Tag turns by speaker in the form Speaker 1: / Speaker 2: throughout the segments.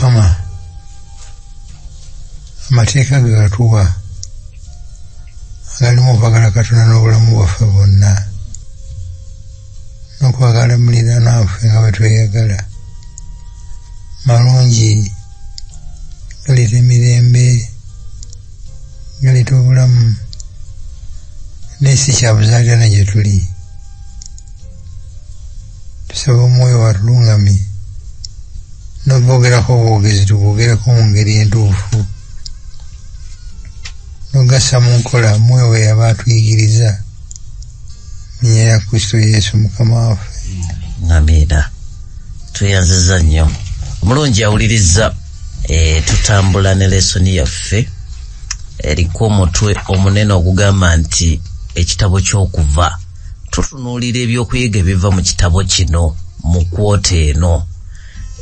Speaker 1: Mukama, amateeka ge gatuwa agalimu okwagala Katonda n'obulamu bwaffe bwonna, n'okwagala muliraanwa waffe nga bwe tweyagala, malungi, galeeta emirembe, galeeta obulamu, naye si kya buzaaliranwa gye tuli. Tusaba omwoyo watulungamye n'ogwogerako obwogezi, tugwogereko mu ngeri entuufu, n'ogassa mu nkola mwoyo we yaba atuyigiriza. Mu linnya lya Kristo Yesu Mukama waffe.
Speaker 2: Amiina. Tweyanziza nnyo. Omulungi awuliriza, tutambula ne lesoni yaffe eriko omutwe omunene ogugamba nti ekitabo ky'okuva. Tutunuulira ebyokuyiga ebiva mu kitabo kino mu kwota eno.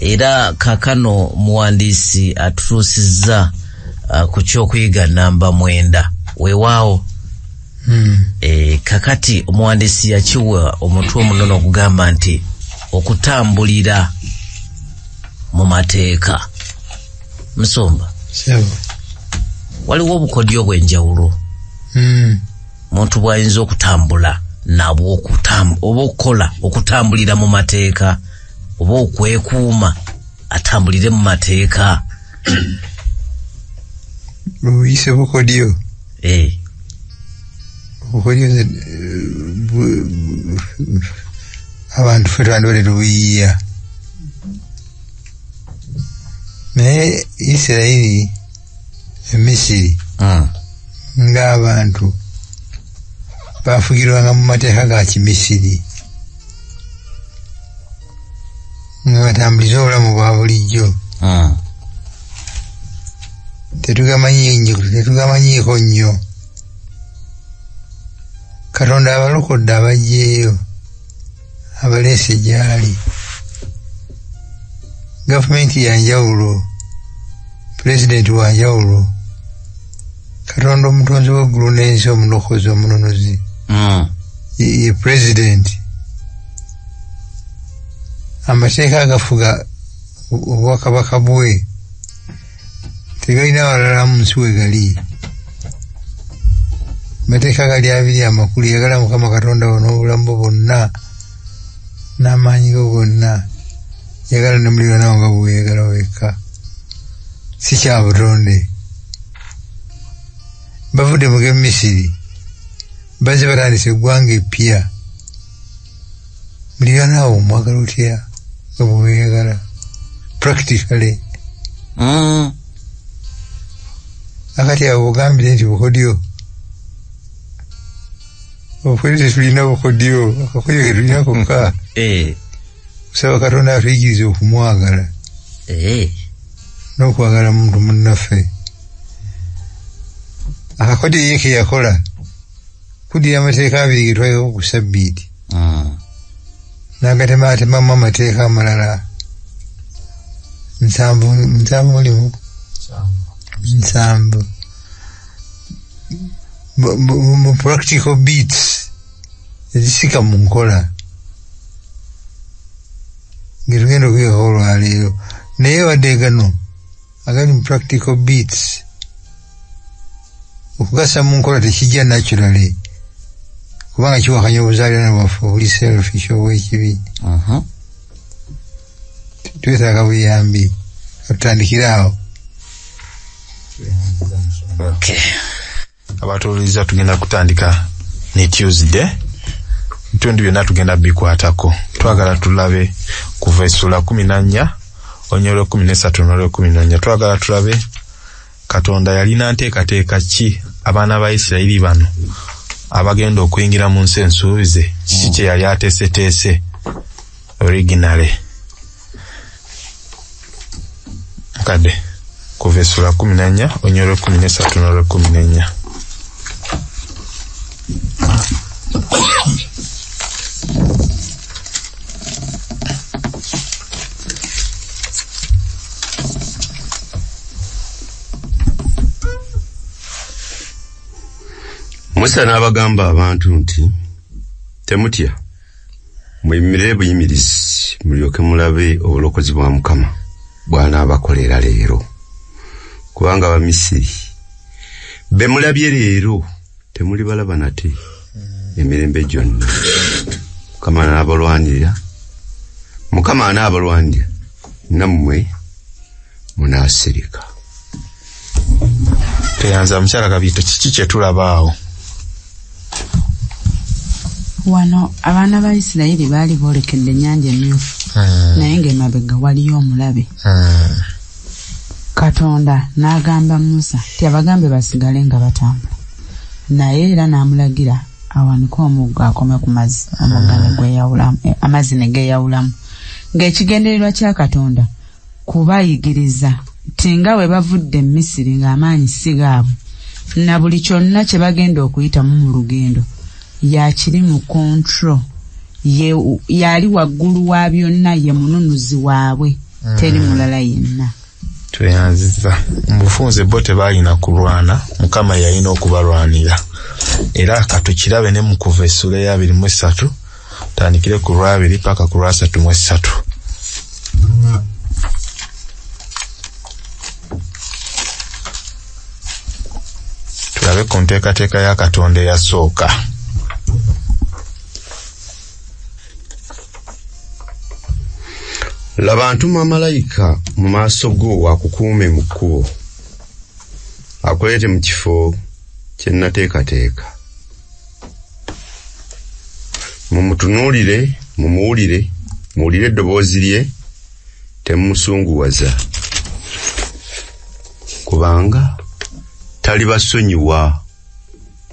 Speaker 2: Era kaakano muwandiisi atutuusizza ku kyokuyiga namba 9. Weewaawo. Kakati omuwandiisi yakiwa omutwe omunene ogugamba nti okutambulira mu mateeka. Musumba, waliwo obukodyo obw'enjawulo muntu bw'ayinza okutambula nabwo, oba okukola okutambulira mu mateeka, oba okwekuuma atambulire mu mateeka.
Speaker 1: Buyise bukodyo. Obukodyo abantu ffe twandibadde tubuyiiya. Naye Isirayiri e Misiri ng'abantu bafugirwanga mu mateeka ga Kimisiri, nga batambuliza obulamu bwa bulijjo. Tetugamanyiiko nnyo. Katonda abalokodde abaggyeeyo, abaleese gy'ali. Gavumenti ya njawulo, pulezidenti wa njawulo. Katonda omutonzi w'eggulu n'ensi, omulokozi, omununuzi, ye pulezidenti. Amateeka agafuga obwakabaka bwe tegalina walala mu nsi we gali. Amateeka gali abiri amakulu: yagala Mukama Katonda wo n'obulamu bwo bwonna n'amaanyi go gonna, yagala ne muliraanwa nga bw'oyagala wekka. Si kya butonde. Bavudde mu g'e Misiri, bazze batandise eggwanga eppya. Muliraanwa wo omwagala otya nga bw'oyagala? Practically. Akati awo ogambire nti bukodyo. Obukodyo tetulina bukodyo, akakodyo ke tulina kokka. Kusaba Katonda atuyigirize okumwagala. N'okwagala muntu munnaffe. Akakodyo ye ke yakola kuddira amateeka abiri ge twalekako ku Ssabbiiti, n'agatematemamu amateeka amalala 7 mulimu 7 mu practical bits ezisika mu nkola ngetugenda okuyigako olwaleero. Naye wadde gano agali mu practical bits, okugasa mu nkola tekijja naturally, kubanga kiwakanya obuzaalirano bwaffe obuli selfish obw'ekibi. Twetaaga buyambi, tutandikire awo.
Speaker 3: Abatuwuliriza, tugenda kutandika ne Tuesday. Ebitundu byonna tugenda bikwatako. Twagala tulabe kuva essula 14 onyolo 13 n'olwo 14. Twagala tulabe Katonda yalina nteekateeka ki abaana ba Isirayiri bano abagenda okuyingira mu nsi ensuubize, kiki kye yali ateeseteese originally. Mukadde, kuva essula 14 onyolo 13 n'olwo 14.
Speaker 4: Musa n'abagamba abantu nti, temutya, muyimirire buyimirizi, mulyoke mulabe obulokozi bwa Mukama, bw'anaabakolera leero. Kubanga Abamisiri be mulabye leero temulibalaba nate emirembe gyonna. Mukama anaabalwanirira, nammwe munaasirika.
Speaker 3: Teyanza mukyala Kabiito, kiki kye tulaba awo?
Speaker 5: Wano abaana ba Isirayiri baali boolekedde ennyanja Emmyufu, naye ng'emabega waliyo omulabe. Katonda n'agamba Musa nti abagambe basigale nga batambula, naye era n'amulagira awanike omuggo akome ku mazzi, omugga ne gweyawulamu, amazzi ne geeyawulamu. Ng'ekigendererwa kya Katonda kubayigiriza nti nga bwe bavudde e Misiri ng'amaanyi si gaabwe, na buli kyonna kye bagenda okuyitamu mu lugendo yakiri mu control, yali waggulu wa byonna, ye mununuzi waabwe, teri mulala yenna.
Speaker 3: Tweyanziza. Mu bufunze bo tebalina kulwana, Mukama yalina okubalwanira. Era katukirabe ne mu Kuva essula eya 23, tandikire ku lwabiri paka ku lwa33. Tulabe ku nteekateeka ya Katonda eyasooka.
Speaker 4: Laba ntuma malayika mu maaso go akukuume mu kkubo, akuleete mu kifo kye nnateekateeka. Mumutunuulire, mumuwulire, muwulire eddoboozi lye, temumusunguwaza, kubanga talibasonyiwa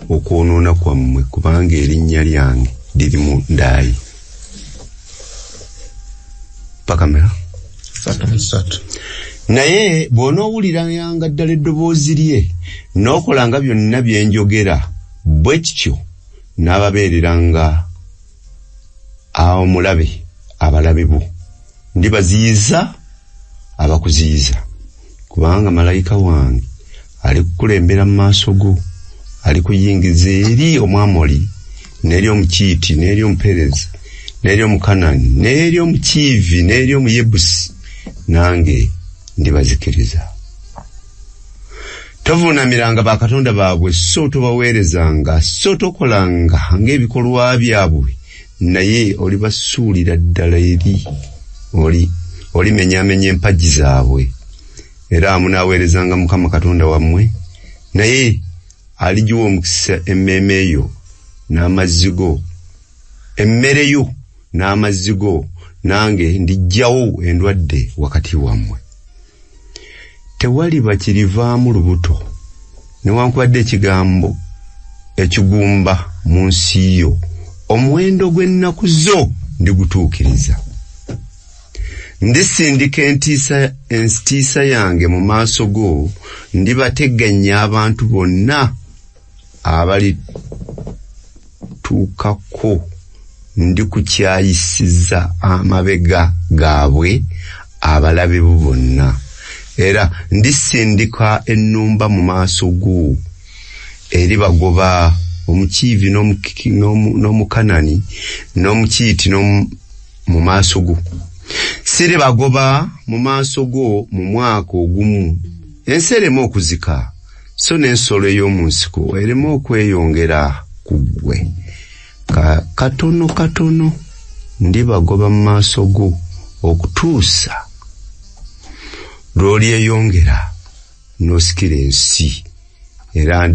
Speaker 4: okwonoona kwammwe, kubanga erinnya lyange liri mu ndaayi. Pakamera.
Speaker 3: 33.
Speaker 4: Naye bw'onoowuliranga ddala eddoboozi lye, n'okolanga byonna bye njogera, bwe kityo n'ababeereranga omulabe abalabe bo, ndibaziyiza abakuziyiza, kubanga malayika wange alikukulembera mu maaso go, alikuyingiza eri Omwamoli, n'eri Omukiiti, n'eri Omuperezi, n'eri Omukanani, n'eri Omukiivi, n'eri Omuyebusi, nange ndibazikiriza. Tovuunamiranga bakatonda baabwe, so tobaweerezanga, so tokolanga ng'ebikolwa byabwe, naye olibasuulira ddala eri, olimenyaamenya empagi zaabwe. Era munaaweerezanga Mukama Katonda wammwe, naye aligiwa omukisa emmeeme yo n'amazzi go, emmere yo n'amazzi go, nange ndiggyawo endwadde wakati wammwe. Tewaliba kirivaamu lubuto, newankubadde ekigambo ekigumba mu nsi yo. Omuwendo gw'ennaku zo ndigutuukiriza. Ndisindika entiisa yange mu maaso go, ndibateganya abantu bonna abalituukako, ndikukyayisiza amabega gaabwe abalabe bo bonna. Era ndisindika ennumba mu maaso go, eribagoba Omukiivi n'Omukanani n'Omukiiti mu maaso go. Siribagoba mu maaso go mu mwaka ogumu, ensi ereme okuzika, so n'ensolo ey'omu nsiko ereme okweyongera ku ggwe. Katono katono ndibagoba mu maaso go okutuusa lw'olyeyongera n'osikira ensi. Era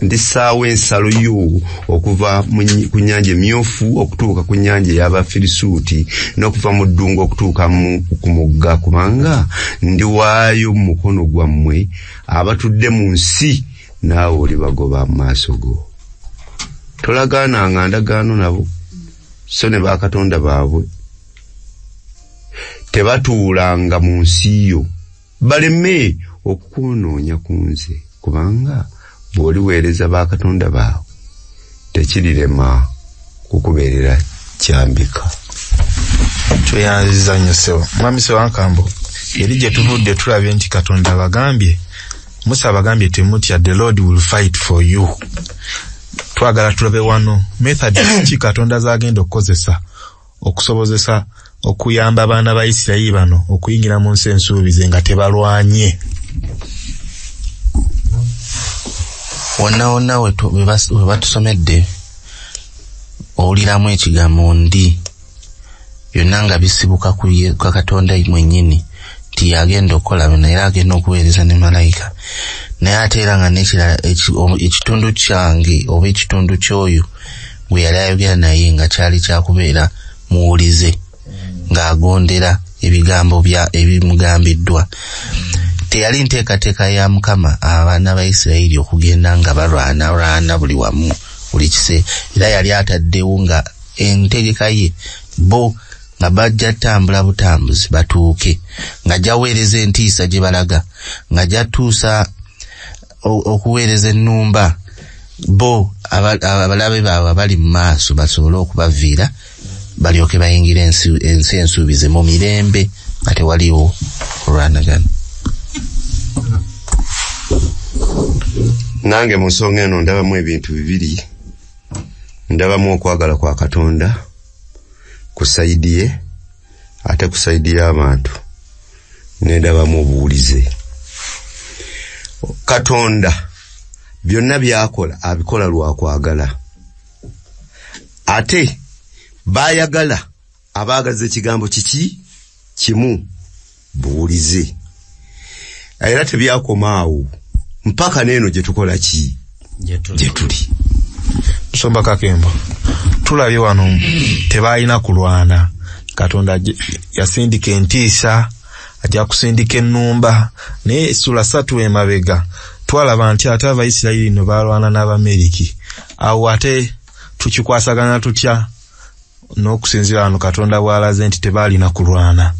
Speaker 4: ndisaawo ensalo yo okuva ku nnyanja Emyufu okutuuka ku nnyanja ey'Abafirisuuti, n'okuva mu ddungu okutuuka ku mugga, kubanga ndiwaayo mu mukono gwammwe abatudde mu nsi, naawe olibagoba mu maaso go. Tolagaananga ndagaano nabo, so ne bakatonda baabwe tebatuulanga mu nsi yo, baleme okukwonoonya ku nze, kubanga bw'oliweereza bakatonda baabwe tekirirema kukubeerera kyambika.
Speaker 3: Tweyanziza nnyo ssebo. Mwami Ssewankambo, eri gye tuvudde tulabye nti Katonda abagambye, Musa abagambye temutya, the Lord will fight for you. Twagala tulabe wano method ki Katonda z'agenda okukozesa okusobozesa okuyamba abaana ba Isirayiri bano okuyingira mu nsi ensuubize nga tebalwanye?
Speaker 6: Wonna wonna we batusomedde owuliramu ekigambo ndi, byonna nga bisibuka ku Katonda mwennyini nti yagenda okukola byonna era agenda okuweereza ne malayika. Naye ate era nga n'ekirala ekitundu kyange oba ekitundu ky'oyo gwe yali ayogera naye nga kyali kyakubeera muwulize ng'agondera ebigambo ebimugambiddwa. Teyali nteekateeka ya Mukama abaana ba Isirayiri okugenda nga balwana buli wamu buli kiseera, era yali ataddewo nga entegeka ye bo nga bajja tambula butambuzi batuuke, nga jaweereza entiisa gye balaga, nga jatuusa okuweereza ennumba bo abalabe baabwe abali mu maaso basobole okubaviira balyoke bayingire ensi ensuubize mu mirembe nga tewaliwo kulwanagana.
Speaker 4: Nange mu nsonga eno ndabamu ebintu bibiri. Ndabamu okwagala kwa Katonda ku sayidi ye, ate ku sayidi y'abantu nendabamu obuwulize. Katonda byonna by'akola abikola lwa kwagala, ate baayagala abaagaza ekigambo kiki kimu, buwulize. Era tebyakoma awo mpaka n'eno gye tukola ki gye tuli.
Speaker 3: Tusomba Kakembo, tulabye wano tebalina kulwana. Katonda yasindika entiisa, ajja kusindika ennumba, naye essula 3 emabega twalaba nti ate Abayisirayiri no balwana n'Abameriki. Awo ate tukikwasagana tutya n'okusinziira wano Katonda bw'alaze nti tebalina kulwana?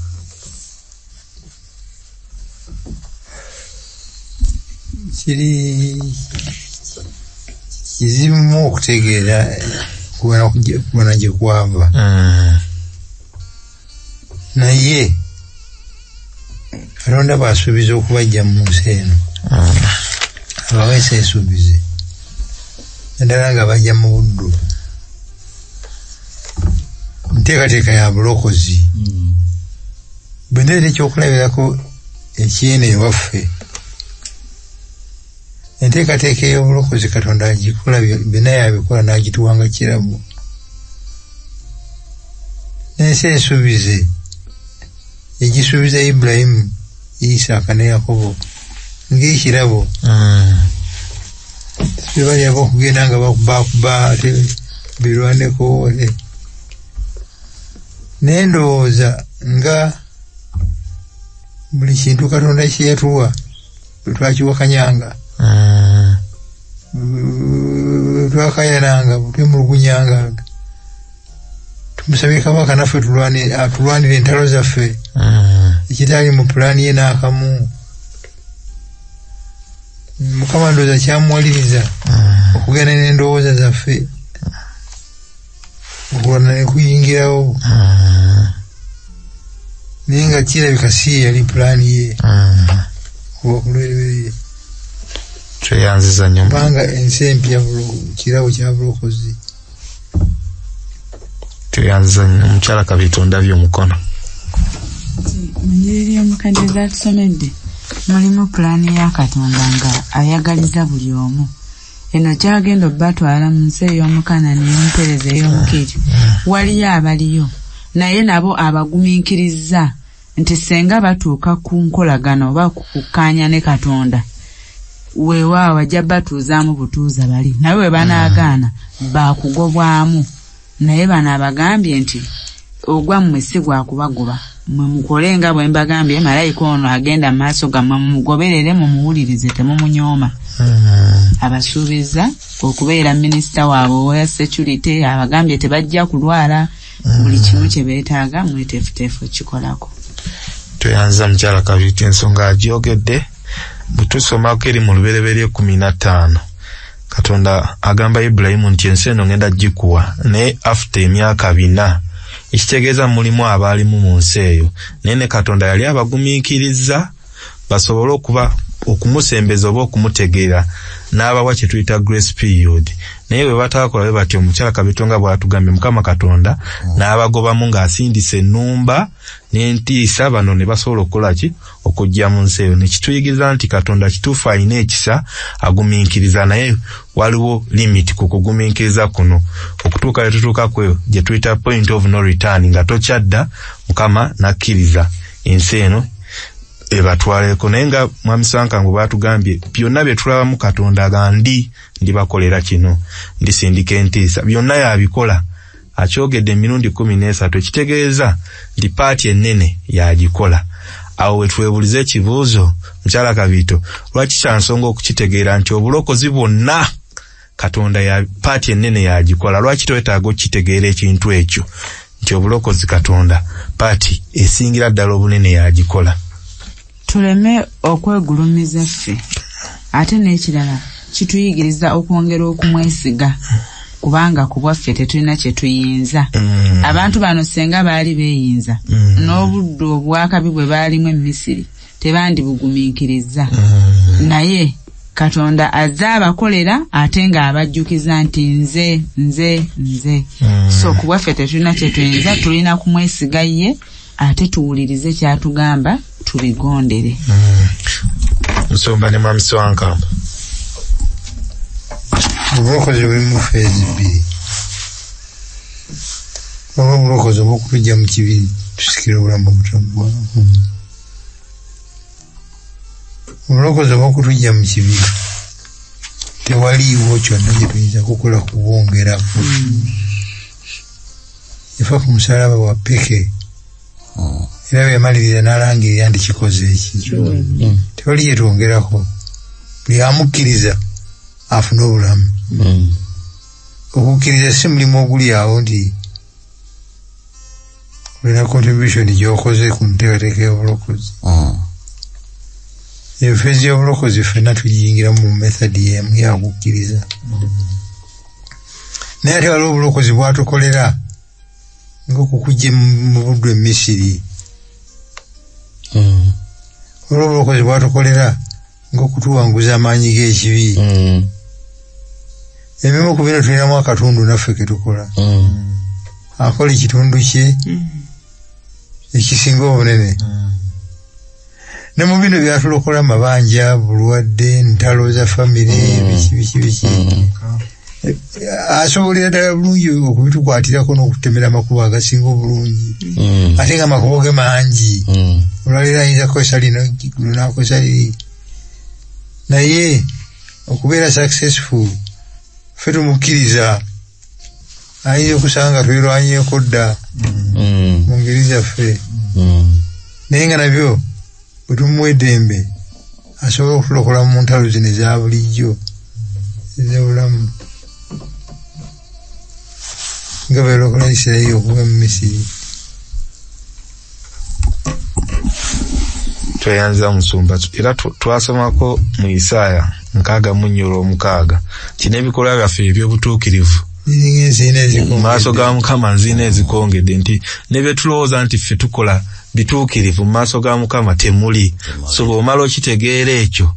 Speaker 1: Kiri kizibu okutegeera kubona gye kwava. Naye Katonda bw'asuubiza okubajja mu nsi eno, abaweesa ensuubize naddala nga bajja mu buddu, nteekateeka ya bulokozi. Bwe ndeeta ekyokulabirako eky'eno ewaffe, enteekateeka ey'obulokozi Katonda agikola byonna yabikola n'agituwanga kirabo. N'ensi ensuubize egisuubiza Ibulayimu, Isaaka ne Yakobo ng'ekirabo. Bali ab'okugenda nga bakubakuba ate birwaneko. Naye ndowooza nga buli kintu Katonda kye yatuwa twakiwakanyanga, twakayananga, twemulugunyanga, tumusabye kabaka naffe atulwanire entalo zaffe, ekitali mu pulaani ye n'akamu. Mukama ndowooza kyamuwaliriza okugenda n'endowooza zaffe, okulwana ne kuyingirawo, naye nga kirabika si ye yali pulaani ye kuba ku lwereberye.
Speaker 3: Tweyanziza nnyo
Speaker 1: kubanga ensi empya kirabo kya bulokozi.
Speaker 3: Tweyanziza nnyo. Omukyala Kabito, ndabye omukono.
Speaker 5: Mu nyiriri omukadde z'atusomedde mulimu pulaani ya Katonda nga ayagaliza buli omu. Eno kyagenda obbatwala mu nsi ey'Omukanani, ey'Omuperezi, ey'Omukiiti. Waliyo abaliyo, naye nabo abagumiikiriza nti senga batuuka ku nkolagano oba ku kukkaanya ne Katonda, weewaawo ajja batuuzaamu butuuza bali, naye bwe banaagaana baakugobwamu. Naye bano abagambye nti ogwammwe si gwakubagoba, mmwe mukole nga bwe mbagambye. Malayika ono agenda mu maaso gammwe, mumugoberere, mumuwulirize, temumunyooma. Abasuubiza okubeera minisita waabwe owa security, abagambye tebajja kulwala, buli kimu kye beetaaga mweteefuteefu kikolako.
Speaker 3: Tweyanziza mukyala Kabito, ensonga agyogedde. Bwe tusomako eri mu Lubereberye 15, Katonda agamba Ibulayimu nti ensi eno ngenda gikuwa, naye after emyaka 4, ekitegeeza mulimu abaalimu mu nsi eyo, naye ne Katonda yali abagumiikiriza basobole okuba okumusembeza oba okumutegeera. n'abawa kye tuyita grace period. Naye bwe bataakola bwe batyo, omukyala Kabiito nga bw'atugambye, Mukama Katonda n'abagobamu ng'asindisa ennumba n'entiisa, bano ne basobola okukola ki? Okujja mu nsi eyo. Ne kituyigiriza nti Katonda kituufu alina ekisa, agumiikiriza, naye waliwo limit ku kugumiikiriza kuno okutuuka lwe tutuuka ku gye tuyita point of no return, nga tokyadda. Mukama n'akkiriza ensi eno ebatwaleko. Naye nga Mwami Swankango bw'atugambye, byonna bye tulabamu Katonda aga ndibakolera kino, ndisindika entiisa, byonna yabikola. Akyogedde emirundi 13, ekitegeeza nti paati ennene yagikola. Awo we twebuuliza ekibuuzo, mukyala Kabiito, lwaki kya nsonga okukitegeera nti obulokozi bwonna Katonda ya paati ennene yagikola? Lwaki twetaaga okukitegeera ekintu ekyo nti obulokozi Katonda paati esingira ddala obunene yagikola?
Speaker 5: Tuleme okwegulumiza ffe. Ate n'ekirala, kituyigiriza okwongera okumwesiga, kubanga ku bwaffe tetulina kye tuyinza. Abantu bano senga baali beeyinza, n'obuddu obwakabi bwe baalimu e Misiri tebandibugumiikirizza. Naye Katonda azze abakolera, ate ng'abajjukiza nti nze, nze, nze. So ku bwaffe tetulina kye tuyinza, tulina kumwesiga ye, ate tuwulirize ky'atugamba, tubigondere.
Speaker 3: Nsomba ne Mwami Swankamba.
Speaker 1: Obulokozi buli mu feezi bbiri. Oba obulokozi obw'okutujja mu kibi tusikire obulamu obutaggwaawo. Obulokozi obw'okutujja mu kibi tewaliiwo kyonna kye tuyinza kukola kubwongerako. Yafa ku musalaba wa peke, era bwe yamaliriza n'alangirira nti kikoze eki. Tewali kye twongerako. Buli amukkiriza afune obulamu. Okukkiriza si mulimu oguli awo nti olina contribution gy'okoze ku nteekateeka y'obulokozi. Enfeezi y'obulokozi ffenna tugiyingiramu mu method y'emu yakukkiriza. Naye ate waliwo obulokozi bw'atukolera ng'okukujja mu buddu e Misiri. Waliwo obulokozi bw'atukolera ng'okutuwanguza amaanyi g'ekibi. Ebimu ku bino tulinamu akatundu naffe ke tukola. Akola ekitundu kye ekisinga obunene. Ne mu bino byatulokola mabanja, bulwadde, ntalo za famire, biki biki biki. Asobolera ddala bulungi okubitukwatirako n'okutemera amakubo agasinga obulungi. Ate nga amakubo ge mangi. Olwaleero ayinza kukozesa lino, guno n'akozesa liri. Naye okubeera successful, ffe tumukkiriza. Ayinza okusanga nga twerwanyeeko dda mu ngeri zaffe. Naye nga nabyo bwe tumuwa eddembe asobola okutulokola mu ntalo zino eza bulijjo ez'obulamu, nga bwe yalokola Isirayiri okuva mu Misiri.
Speaker 3: Tweyanza musumba. Era twasomako mu Isaaya 64:6 nti n'ebikolwa byaffe eby'obutuukirivu mu maaso ga Mukama nziina ezikongedde, nti ne bye tulowooza nti ffe tukola bituukirivu mu maaso ga Mukama temuli. So bw'omala okitegeera ekyo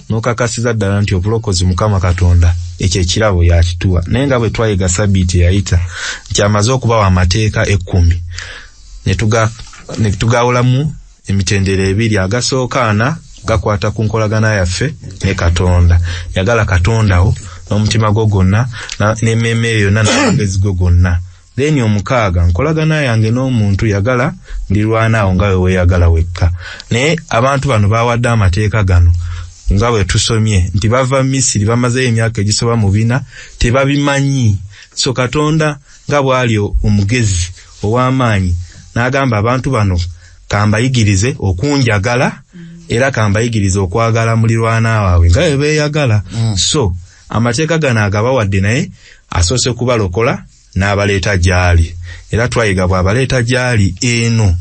Speaker 3: n'okakasiza ddala nti obulokozi Mukama Katonda ekyo ekirabo yakituwa. Naye nga bwe twayiga Sabiiti eyayita nti amaze okubawa amateeka 10 ne tugawulamu emitendera ebiri. Agasooka ana gakwata ku nkolagana yaffe ne Katonda. Yagala Katonda wo n'omutima gwo gwonna, n'emmeeme yo yonna, n'amagezi go gonna. Then 6, nkolagana yange n'omuntu, yagala mulirwana awo nga we weeyagala wekka. Naye abantu bano bawadde amateeka gano nga bwe tusomye nti bava Misiri, bamazeeyo emyaka egisoba mu 4 tebabimanyi. So Katonda nga bw'ali omugezi ow'amaanyi n'agamba abantu bano kambayigirize okunjagala, era kambayigirize okwagala mulirwana waabwe nga bwe beeyagala. So amateeka gano agabawadde, naye asoose kubalokola n'abaleeta gy'ali. Era twayiga bw'abaleeta gy'ali, eno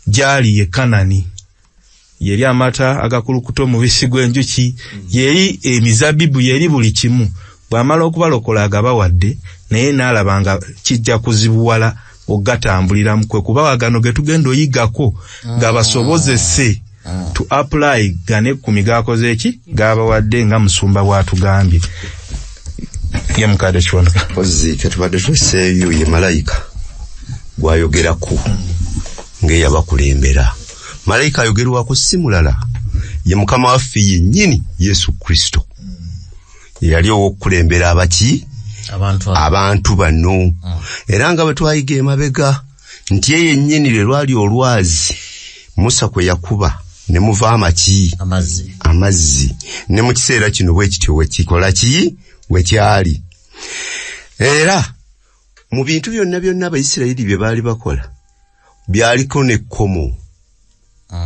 Speaker 3: gy'ali ye Kanani, yeri amata agakulukuta omubisi gw'enjuki, yeri emizabibu, yeri buli kimu. Bw'amala okubalokola agabawadde, naye n'alaba nga kijja kuzibuwala ogatambuliramu, kwe kubawa gano ge tugenda oyigako nga basobozese To apply gane 10 gakoze eki gabawadde nga musumba bw'atugambye. Ye mukadde Kiwanuka.
Speaker 4: Kozzi ketubadde tuseeyo ye malayika gwayogerako ng'eyabakulembera. Malayika ayogerwako si mulala, ye Mukama waffe yennyini Yesu Kristo. Yali ow'okukulembera abaki? Abantu bano. Era nga bwe twayiga emabega nti ye yennyini lwe lwali olwazi Musa kwe yakuba ne muva amaki? Amazzi. Ne mu kiseera kino bwe kityo we kikola ki? We kyali. Era mu bintu byonna byonna Abayisirayiri bye baali bakola byaliko n'ekkomo.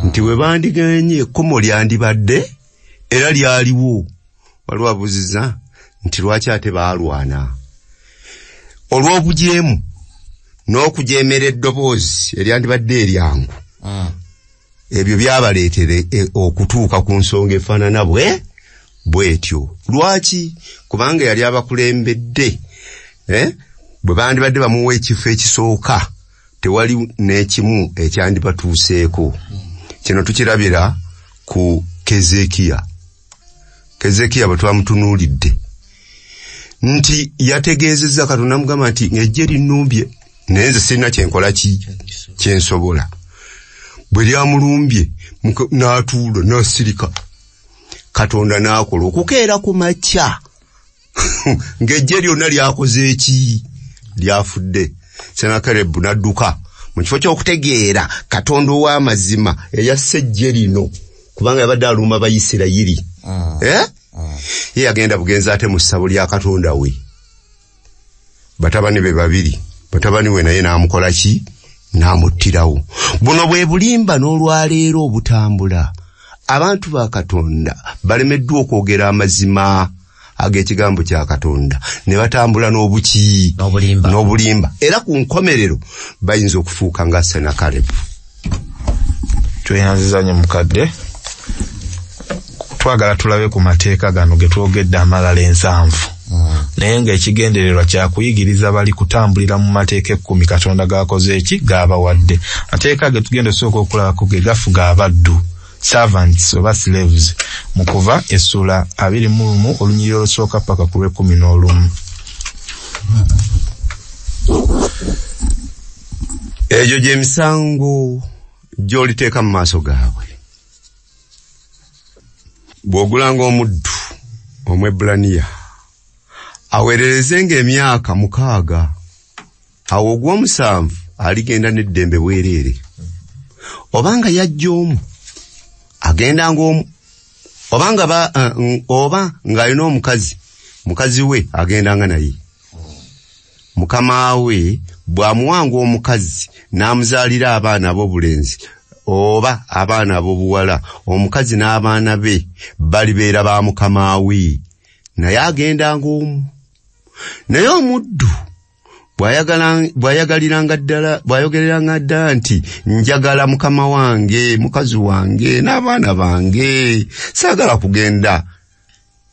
Speaker 4: Nti we bandiganye ekkomo lyandibadde era lyaliwo. Waliwo abuuziza nti lwaki ate baalwana? Olw'obujeemu n'okujeemera eddoboozi eryandibadde eryangu. Ebyo byabaleetera okutuuka ku nsonga efaanana bwetyo. Lwaki? Kubanga yali abakulembedde, bwe bandibadde bamuwa ekifo ekisooka tewali n'ekimu ekyandibatuuseeko. Kino tukirabira ku Kezekiya. Kezekiya bwe twamutunuulidde nti yategeezezza Katonda amugamba nti ejje linnumbye naye nze sirina kyenkola ki kyensobola. Bwe lyamulumbye n'atuula n'asirika. Katonda n'akola okukeera ku makya ng'ejje lyonna lyakoze eki? Lyafudde. Sennakerebu n'adduka mu kifo ky'okutegeera Katonda ow'amazima eyassa ejje lino, kubanga yabadde alumba Bayisirayiri. Ye yagenda bugenzi ate mu ssabo lya Katonda we. Batabani be babiri, batabani we naye n'amukola ki? N'amuttirawo. Buno bwe bulimba n'olwaleero obutambula. Abantu ba Katonda balemeddwa okwogera amazima ag'ekigambo kya Katonda ne batambula n'obuki? N'obulimba. Era ku nkomerero bayinza okufuuka nga Sennakerebu.
Speaker 3: Tweyanziza nnyo mukadde. Twagala tulabe ku mateeka gano ge twogedde amalala 7. Naye ng'ekigendererwa kya kuyigiriza bali kutambulira mu mateeka 10 Katonda g'akoze eki? G'abawadde. Mateeka ge tugenda osooka okulabako ge gafuga abaddu, servants oba slaves, mu Kuva essula 21 olunyiriri olusooka paka ku lw'e11.
Speaker 4: Egyo gy'emisango gy'oliteeka mu maaso gaabwe. Bw'ogulanga omuddu Omwebbulaniya aweererezenga emyaka 6, awo ogw'omusanvu aligenda n'eddembe bwereere. Obanga yajja omu agendanga omu, oba ng'alina omukazi, mukazi we agendanga naye. Mukama we bw'amuwanga omukazi n'amuzaalira abaana ab'obulenzi oba abaana ab'obuwala, omukazi n'abaana be balibeera ba mukama we, naye agendanga omu. Naye omuddu bw'ayagaliranga ddala, bw'ayogereranga ddala nti njagala mukama wange, mukazi wange n'abaana bange, saagala kugenda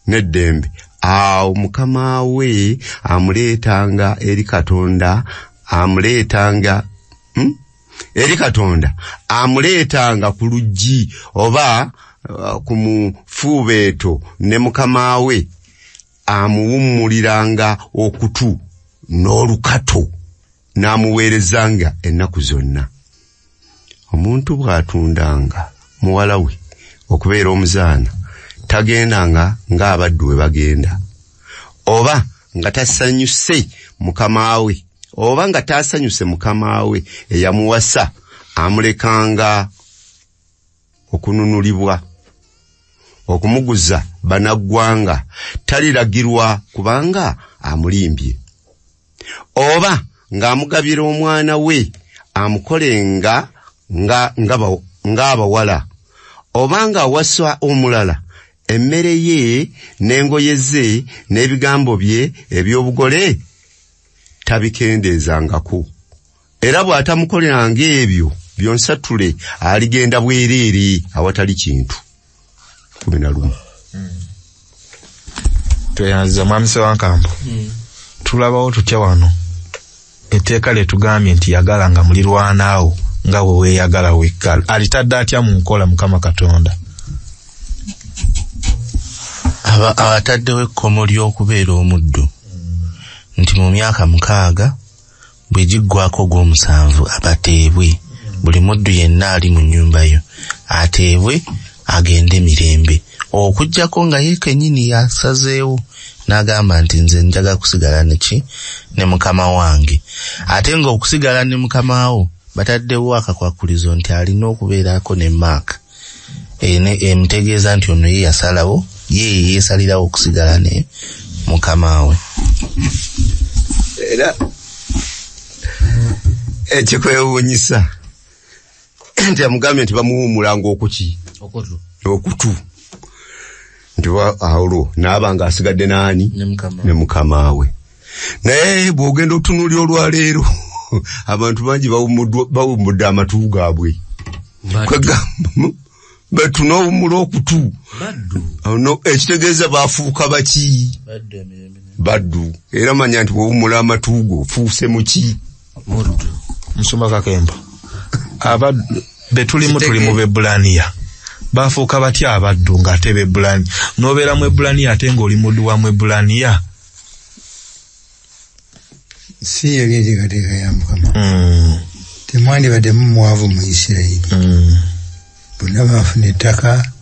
Speaker 4: n'eddembe, awo mukama we amuleetanga eri Katonda, amuleetanga eri Katonda, amuleetanga ku luggi oba ku mufuubeeto, ne mukama we amuwummuliranga okutu n'olukato n'amuweerezanga ennaku zonna. Omuntu bw'atundanga muwala we okubeera omuzaana, tagendanga ng'abaddu we bagenda, oba nga tasanyuse mukama we, oba nga tasanyuse mukama we eyamuwasa, amulekanga okununulibwa, okumuguza bannaggwanga, taliragirwa kubanga amulimbye. Oba ng'amugabira omwana we amukolenga ng'abawala, oba ng'awasa omulala, emmere ye n'engoye ze n'ebigambo bye eby'obugole tabikendeezangako. Era bw'atamukoleranga ebyo byonsatule aligenda bwereere awatali kintu. 11.
Speaker 3: Tweyanziza Mwami Ssewankambo. Tulabawo tutya wano etteeka lye tugambye nti yagala nga mulirwanaawo nga bwe weeyagala wekka. Alitadde atya mu nkola Mukama Katonda?
Speaker 6: Abataddewo ekkomo ly'okubeera omuddu nti mu myaka 6 bwe giggwako ogw'omusanvu abateebwe, buli muddu yenna ali mu nnyumba yo ateebwe agende mirembe, okuggyako nga ye kennyini yasazeewo n'agamba nti nze njaga kusigala neki ne mukama wange. Ate ng'okusigala ne mukama wo bataddewo akakwakulizo nti alina okubeerako ne maaka emutegeeza nti ono ye yasalawo, ye yeesalirawo okusigala ne mukama we.
Speaker 4: Era ekikwewuunyisa nti amugambye nti bamuwummulanga okuki okutu, nti olwo n'aba ng'asigadde n'ani ne mukama we. Naye bw'ogenda otunuulira olwaleero abantu bangi bawummudde amatu gaabwe, kwegamba batunoowummula okutu, ekitegeeza bafuuka baki? Baddu. Era manya nti bw'owummula amatu go ofuuse muki?
Speaker 2: Muddu.
Speaker 3: Musumba Kakembo, abaddu betulimu tuli mu Bebbulaniya, bafuuka batya abaddu ng'ate Bebbulaniya? N'obeera mu Ebbulaniya ate ng'oli muddu wa Mwebbulaniya?
Speaker 1: Si yali enteekateeka ya Mukama. Temwandibaddemu mwavu mu Isirayiri. Bonna baafuna ettaka,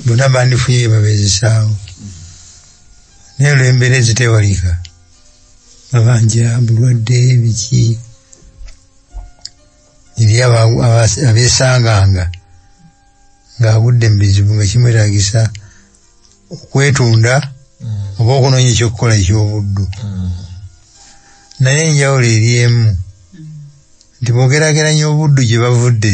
Speaker 1: bonna bandifunye bye babeezesaawo. Naye olw'embeera eziteewalika, mabanja, bulwadde, biki, eri abeesanganga ng'agudde mu bizibu nga kimwetaagisa okwetunda oba okunoonya ekyokukola eky'obuddu. Naye enjawulo eri emu nti bw'ogeraageranya obuddu gye bavudde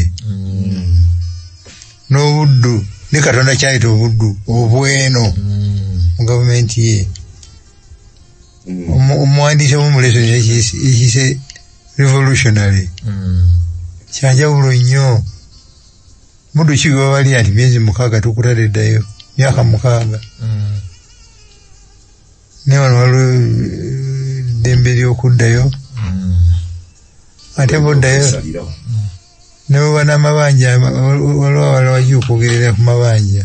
Speaker 1: n'obuddu ne Katonda kyayita obuddu obweno mu gavumenti ye. Omuwandiisi omu mu lesoni ekiyise revolutionary kyanjawulo nnyo. Muddu ki gwe babalira nti myezi 6 tukutadde ddayo, myaka 6. Naye wano waliwo eddembe ly'okuddayo, ate bw'oddayo ne bw'oba n'amabanja, waliwo abalala bajja okwogerera ku mabanja,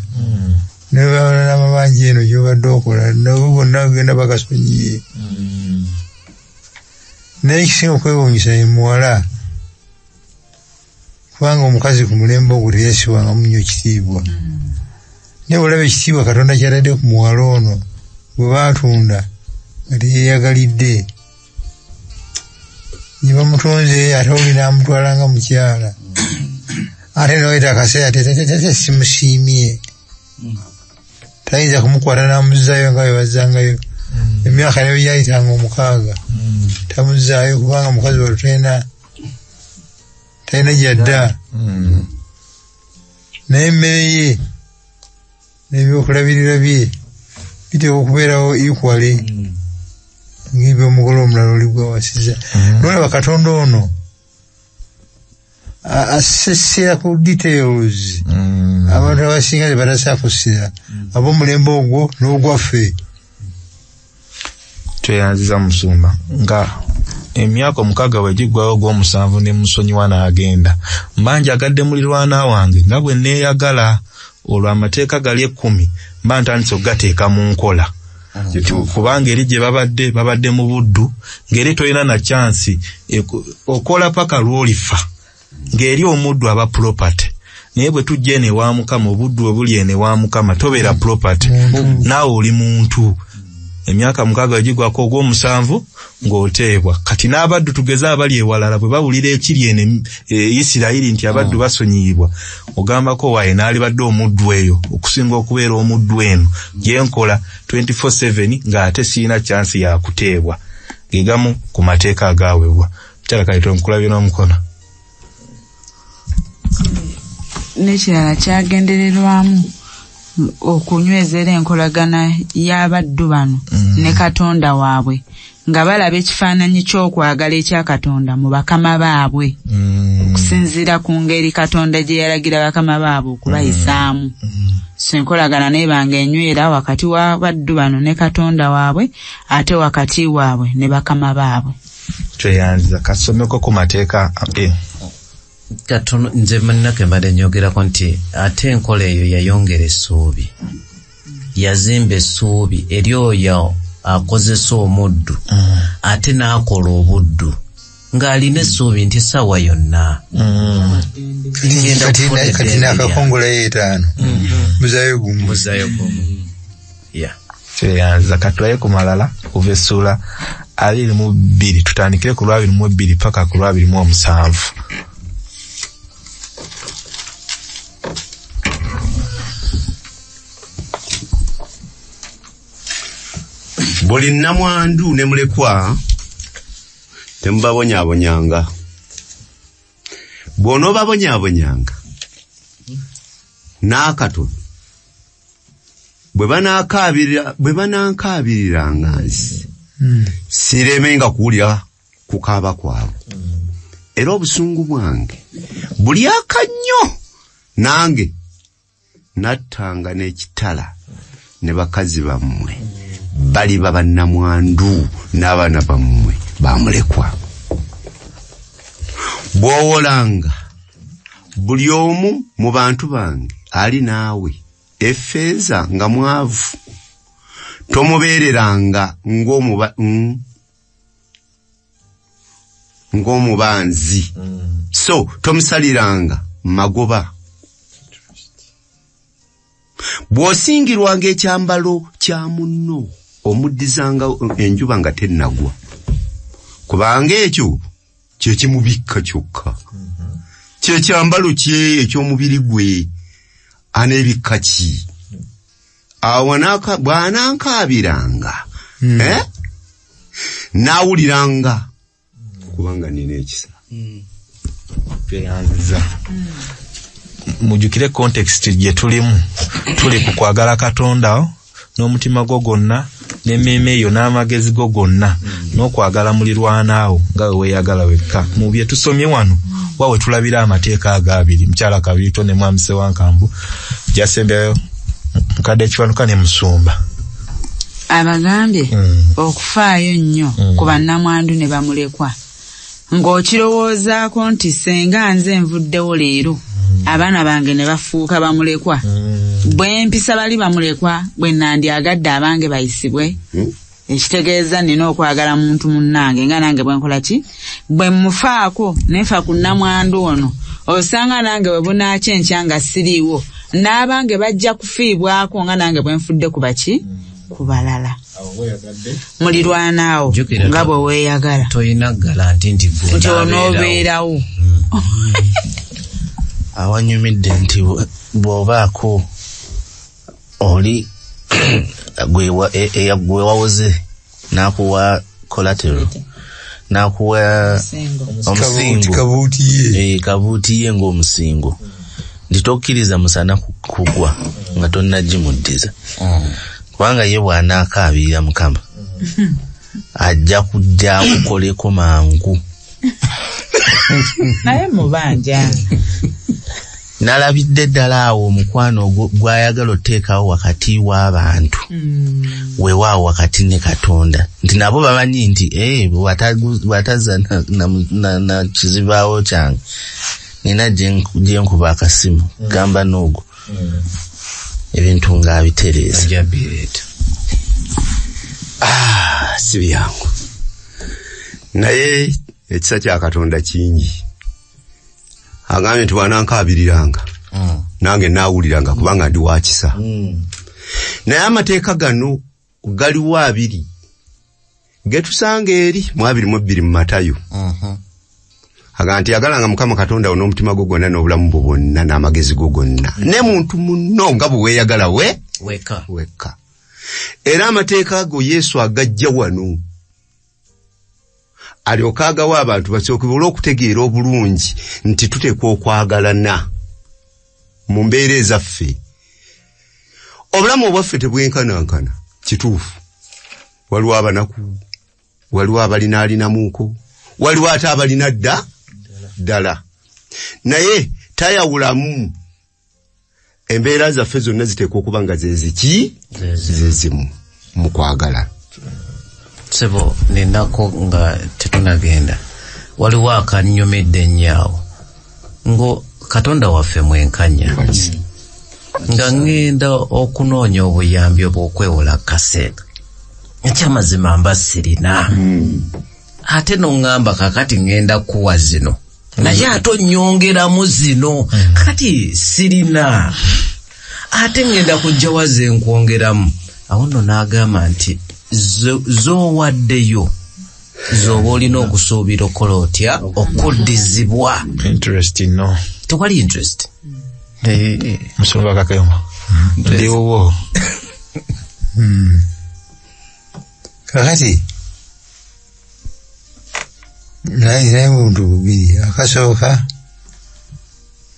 Speaker 1: ne bw'oba n'amabanja eno gy'obadde okola nabo bonna ogenda bagasonyiye. Naye ekisinga okwewuunyisa ye muwala, kubanga omukazi ku mulembe ogwo teyeesiwangamu nnyo kitiibwa. Naye bw'olaba ekitiibwa Katonda ky'atadde ku muwala ono gwe baatunda nga teyeeyagalidde, gye bamutonze ate oli n'amutwala nga mukyala, ate n'oyita akaseera tete simusiimye, tayinza kumukwata n'amuzzaayo nga bwe bazzangayo. Emyaka nayo gyayitanga 6 tamuzzaayo kubanga mukazi wattu talina gy'adda. Naye emmere ye n'ebyokulabirira bye biteekwa okubeerawo equally ng'ebyomugole omulala oli gw'awasizza. N'olaba Katonda ono asessera ku details abantu abasinga tebatasaa kussira, ab'omulembe ogwo n'ogwaffe.
Speaker 3: Tweyanziza Musumba nga emyaka 6 bwe giggwayo ogw'omusanvu ne musonyiwa n'agenda, mba njagadde mulirwana wange nga bwe neeyagala. Olwo amateeka gali 10 mba ntandise okugateeka mu nkola, kubanga eri gye babadde mu buddu, ng'eri tolina na chansi okola paka lw'olifa, ng'eri omuddu aba property. Naye bwe tujja eno ewa Mukama, obuddu bwe buli eno ewa Mukama tobeera property, naawe oli muntu. Emyaka 6 gigwako ogw'omusanvu ng'oteebwa. Kati n'abaddu tugeze abali ewalala bwe bawulira ekiri eno Isirayiri nti abaddu basonyiyibwa, ogambako waaye n'alibadde omuddu eyo okusinga okubeera omuddu eno gye nkola 24/7 ng'ate sirina chansi ya kuteebwa. Ge gamu ku mateeka agaweebwa. Mukyala Kaito, nkulabye n'omukono.
Speaker 5: N'ekirala kyagendererwamu okunyweza era enkolagana y'abaddu bano ne Katonda waabwe, nga balaba ekifaananyi ky'okwagala ekya Katonda mu bakama baabwe, okusinziira ku ngeri Katonda gye yalagira bakama baabwe okubayisaamu. So enkolagana n'ebanga enywera wakati w'abaddu bano ne Katonda waabwe, ate wakati waabwe ne bakama baabwe.
Speaker 3: Tweyanziza. Kasomeko ku mateeka.
Speaker 2: Katono nze munnake mbadde nyogerako nti ate enkola eyo yayongera essuubi, yazimba essuubi eri oyo akozesa omuddu ate n'akola obuddu ng'alina essuubi nti essaawa yonna
Speaker 1: kati naakakongolayo 5 muzaayo gumu.
Speaker 3: Tweyanza katulaye ku malala kuva essuula 22 tutandikire ku lwa 22 paka ku lwa 27.
Speaker 4: Buli nnamwandu ne mulekwa temubabonyaabonyanga. Bw'onoobabonyaabonyanga n'akatono bwe banaankaabiriranga nsi siremenga kuwulira kukaaba kwabwe, era obusungu bwange bulyaka nnyo, nange nattanga n'ekitala ne bakazi bammwe baliba bannamwandu n'abaana bammwe bamulekwa. Bw'owolanga buli omu mu bantu bange ali naawe effeeza nga mwavu, tomubeereranga ng'omubanzi, so tomusaliranga magoba. Bw'osingirwanga ekyambalo kya munno omuddizanga enjuba nga tennagwa, kubanga ekyo kye kimubikka kyokka, kye kyambalo kye eky'omubiri gwe aneebikka ki. Awo bw'anankaabiranga naawuliranga, kubanga nina ekisa.
Speaker 3: Tweyanziza. Mujjukire context gye tulimu, tuli ku kwagala Katonda n'omutima gwo gwonna n'emmeeme eyo n'amagezi go gonna n'okwagala mulirwanaawo nga we weeyagala wekka. Mu bye tusomye wano wa we tulabira amateeka ago abiri, mukyala Kabiito ne mwami Ssewankambo gyasembyayo mukadde Kiwanuka ne Musumba.
Speaker 5: Abagambye okufaayo nnyo ku bannamwandu ne bamulekwa, ng'okirowoozaako nti senga nze nvuddewo leero abaana bange ne bafuuka bamulekwa, bwe mpisa bali bamulekwa bwe nandyagadde abange bayisibwe. Ekitegeeza nina okwagala muntu munnange nga nange bwe nkola ki, bwe mufaako nenfa ku nnamwandu ono, osanga nange bwe bunaakya enkya nga siriiwo n'abange bajja kufiibwako nga nange bwe nfudde ku baki ku balala. Mulirwanaawo nga bwe weeyagala,
Speaker 2: toyina galanti nti
Speaker 5: onoobeerawo.
Speaker 6: Awanyumidde nti bw'obaako oli gwe wawoze n'akuwa collateral, n'akuwa omusingo, kabuuti ye ng'omusingo, nti tokkiriza musana kugwa nga tonnagimuddiza, kubanga ye bw'anaakaabirira Mukama ajja kujja akukoleko mangu.
Speaker 5: Naye mubanja
Speaker 6: nalabidde ddala awo omukwano gw'ayagala oteekawo wakati w'abantu, weewaawo wakati ne Katonda, nti nabo bamanyi nti bw'atazza na kizibaawo kyange nina gye nkuba akasimu gamba n'ogwo ebintu ng'abitereeza.
Speaker 4: Si byangu, naye ekisa kya Katonda kingi. Agambye nti bw'anankaabiriranga nange naawuliranga, kubanga ndi wa kisa. Naye amateeka gano galiwo abiri getusanga eri mu 22 mu Matayo. Agamba nti yagalanga Mukama Katonda wo n'omutima gwo gwonna n'obulamu bwo bwonna n'amagezi go gonna ne muntu munno nga bwe weeyagala wekka. Era amateeka ago Yesu agajja wano alyoke agawa abantu basobole okutegeera obulungi nti tuteekwa okwagalana mu mbeera ezaffe. Obulamu obwaffe tebwenkanankana, kituufu. Waliwo abanaku, waliwo abalinaalinamuuko, waliwo ate abalina ddala, naye tayawulamu. Embeera zaffe zonna ziteekwa okuba nga zeziki zezimu mu kwagala.
Speaker 2: Sebo ninako nga tetunagenda, waliwo akanyumidde nnyo awo Ngo Katonda waffe mwenkanya. Nga ngenda okunoonya obuyambi obw'okwewola kasente. Ekyamazima mba sirina. Ate n'oŋŋamba kakati ngenda kuwa zino. Naye ate onnyongeramu zino. Kati sirina. Ate ngenda kujja ze nkwongeramu. Awo nno n'agamba nti z'owaddeyo z'oba olina okusuubira okukola otya okuddizibwa.
Speaker 3: Interest no.
Speaker 2: Tewali interest.
Speaker 3: Musumba Kakembo. Ndiwo.
Speaker 1: Kakati naye buntu bubiri. Akasooka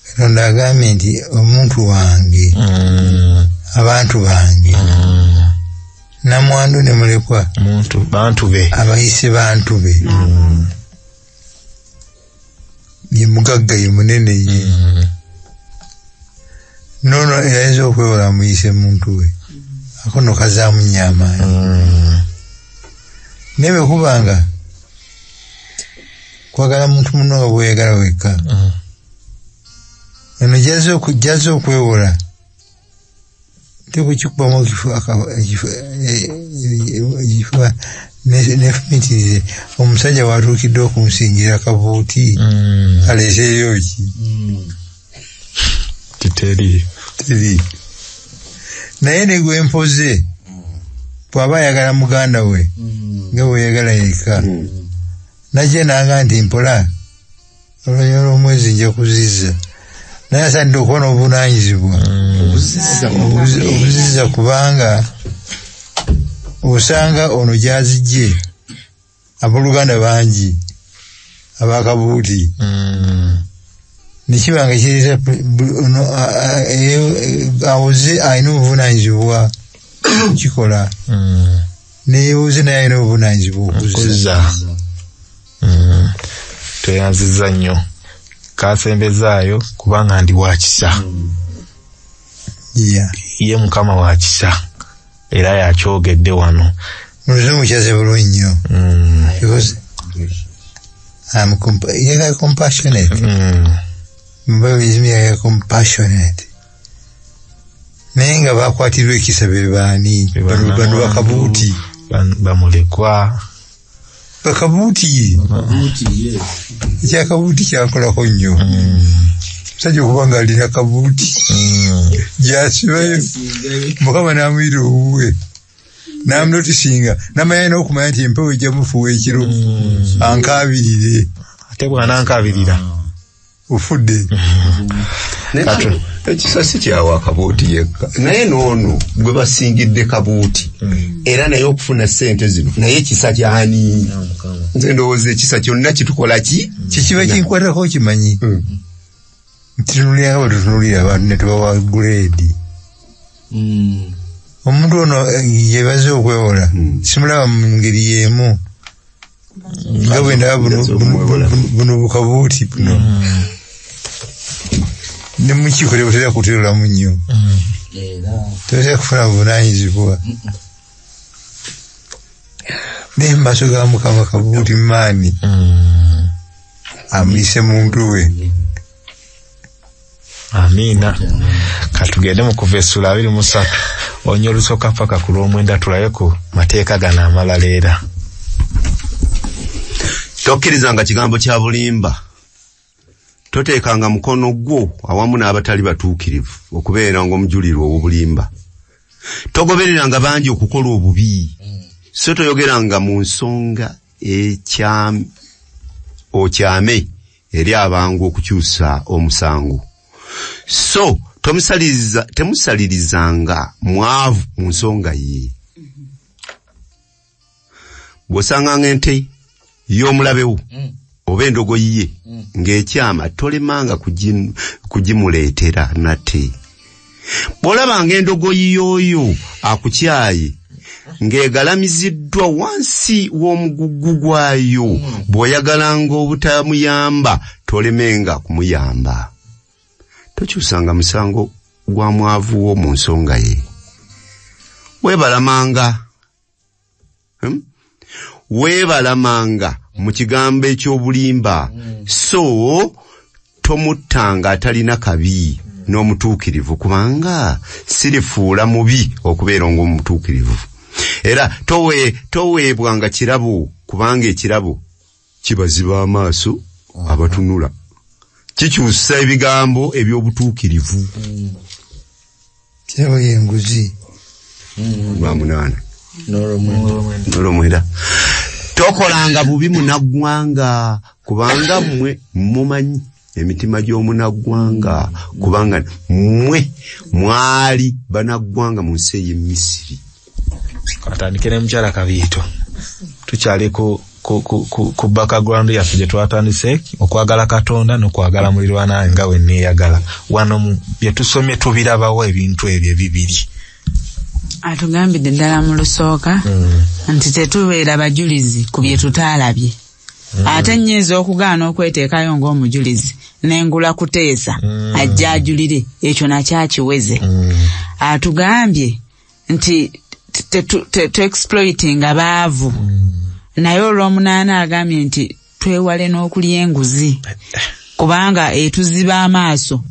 Speaker 1: Katonda agambye nti omuntu wange, abantu bange, namwandu ne mulekwa,
Speaker 3: muntu bantu be,
Speaker 1: abayise bantu be. Ye mugagga ye munene ye. Nono eyayinza okwewola amuyise muntu we. Ako nno kazaamu nnyo amaanyi. Naye bwe kubanga kwagala muntu munno nga bw'oyagala wekka, eno gy'azze okwewola nte bwekikubamu ekifuba nefumitirize omusajja watuukidde okunsingira akabuuti aleeseeyo ki?
Speaker 3: Teri.
Speaker 1: Teri. Naye ne gwe mpoze bw'aba ayagala muganda we nga bw'oyagala yekka, najja nanga nti mpola oluvannyuma lw'omwezi nja kuzizza. Naye asaanidde okuba n'obuvunaanyizibwa obuzizza, kubanga osanga ono gy'azijje abooluganda bangi ab'akabuuti. Nekiba nga kireeta awoze alina obuvunaanyizibwa okukikola, neyewoze naye alina obuvunaanyizibwa okuzza.
Speaker 3: Tweyanzizza nnyo. Kasembezaayo kubanga ndi wa kisa. Ye Mukama wa kisa era yakyogedde wano.
Speaker 1: Mu Luzungu kyaze bulungi nnyo. Because I'm compassionate. Mu compassionate. Naye nga bakwatirwa ekisa be baani? Bano bakabuuti.
Speaker 3: Bamulekwa.
Speaker 1: Bakabuuti. Ekyakabuuti kyankolako nnyo. Musajja okuba nga alina kabuuti gy'asibayo, Mukama n'amuyita owuwe n'amunotisinga n'amanya n'okumanya nti empewo ejja mufuuwa ekiro ankaabirire.
Speaker 3: Ate bw'anankabirira
Speaker 1: ofudde.
Speaker 4: Ekisa si kyawa akabuuti yekka, naye n'ono gwe basingidde kabuuti era naye okufuna ssente zino naye ekisa kyani? Nze ndowooza ekisa kyonna kitukola ki?
Speaker 1: Kikiba kinkwatako kimanyi. Ntunuulira nga bwe tutunuulira abantu ne tubawa guleedi. Omuntu ono yebaze okwewola simulaba mu ngeri y'emu nga bwe ndaba buno bukabuuti buno. Ne mu kiiko tebutera kuterulamu nnyo. Tebutera kufuna buvunaanyizibwa. Naye mu maaso ga Mukama kabuuti maani amuyise muntu we.
Speaker 3: Amiina. Katugende mu kuva essula 23 onye olusooka paka ku lw'omwenda tulabe ku mateeka gano amalala era.
Speaker 4: Tokkirizanga kigambo kya bulimba. Toteekanga mukono gwo awamu n'abatali batuukirivu okubeeranga omujulirwa ow'obulimba. Togobereranga bangi okukola obubi. So toyogeranga mu nsonga okyame eri abangu okukyusa omusango. So temusalirizanga mwavu mu nsonga ye. Bw'osanganga ente y'omulabewo oba endogoyi ye ng'ekyama, tolemanga kugimuleetera nate. Bw'olabanga endogoyi y'oyo akukyaye ng'egalamiziddwa wansi w'omugugu gwayo, bw'oyagalanga obutamuyamba tolemenga kumuyamba. Tokyusanga musango gwa mwavu wo mu nsonga ye. Weebalamanga mu kigambo eky'obulimba, so Tomuttanga atalina kabi n'omutuukirivu, kubanga sirifuula mubi okubeera ng'omutuukirivu. Era toweebwanga kirabo, kubanga ekirabo kibaziba amaaso abatunula, kikyusa ebigambo eby'obutuukirivu.
Speaker 1: Kirabo y'enguzi.
Speaker 4: 8 n'olwomwenda. Tokolanga bubi munaggwanga, kubanga mmwe mumanyi emitima gy'omunaggwanga, kubanga mmwe mwali banaggwanga mu nsi ey'e Misiri.
Speaker 3: Katandike ne mukyala Kabiito. Tukyali ku background yaffe gye twatandise, okwagala Katonda n'okwagala mulirwana nga we neeyagala. Wano bye tusomye tubirabawo ebintu ebyo bibiri.
Speaker 5: Atugambidde ddala mu lusooka nti tetubeera bajulizi ku bye tutaalabye. Ate nnyinza okugaana okweteekayo ng'omujulizi nengula kuteesa ajja ajulire, ekyo nakyakiweze. Atugambye nti tu-exploitinga baavu, naye olw'omunaana agambye nti twewale n'okulya enguzi, kubanga etuziba amaaso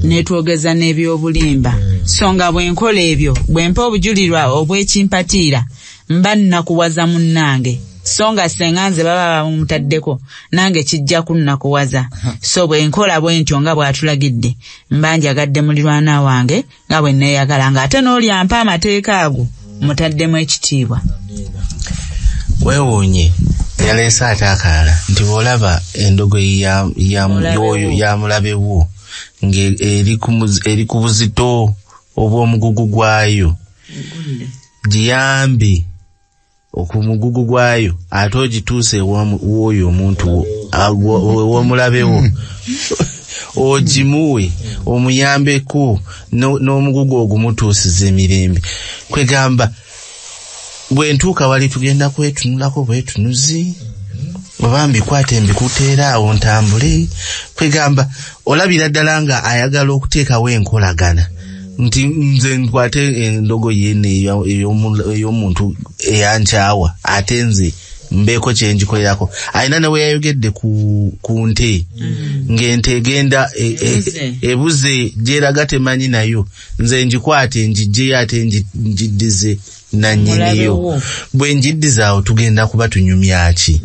Speaker 5: netwogeza n'ebyobulimba. So nga bwe nkola ebyo, bwe mpa obujulirwa obw'ekimpatiira, mba nnakuwaza munnange. So nga senga nze baba bamutaddeko, nange kijja kunnakuwaza. So bwe nkola bwe ntyo nga bw'atulagidde, mba njagadde mulirwana wange nga bwe neeyagala, ng'ate n'oli ampa amateeka ago mutaddemu ekitiibwa.
Speaker 6: Weewuunye yaleese ate akalala nti bw'olaba endogoyi ya mulabe wo ng'eri ku buzito obw'omugugu gwayo, giyambe ku mugugu gwayo ate ogituuse ew'oyo omuntu ew'omulabe wo, ogimuwe omuyambeko n'omugugu ogumutuusiza emirembe. Kwegamba bwe ntuuka wali tugenda kwetunulako bwetunuzi, oba mbikwate mbikuteera awo ntambule. Kwegamba olabira ddala nga ayagala okuteekawo enkolagana nti nze nkwate endogoyi eno ey'omuntu eyankyawa, ate nze mbeeko kye njikolerako. Alina ne we yayogedde ku nte, ng'ente egenda ebuze gyeraga temanyi nayo, nze ngikwate ngijjeyo ate ngiddize nannyiniyo. Bwe ngiddiza awo tugenda kuba tunyumya ki?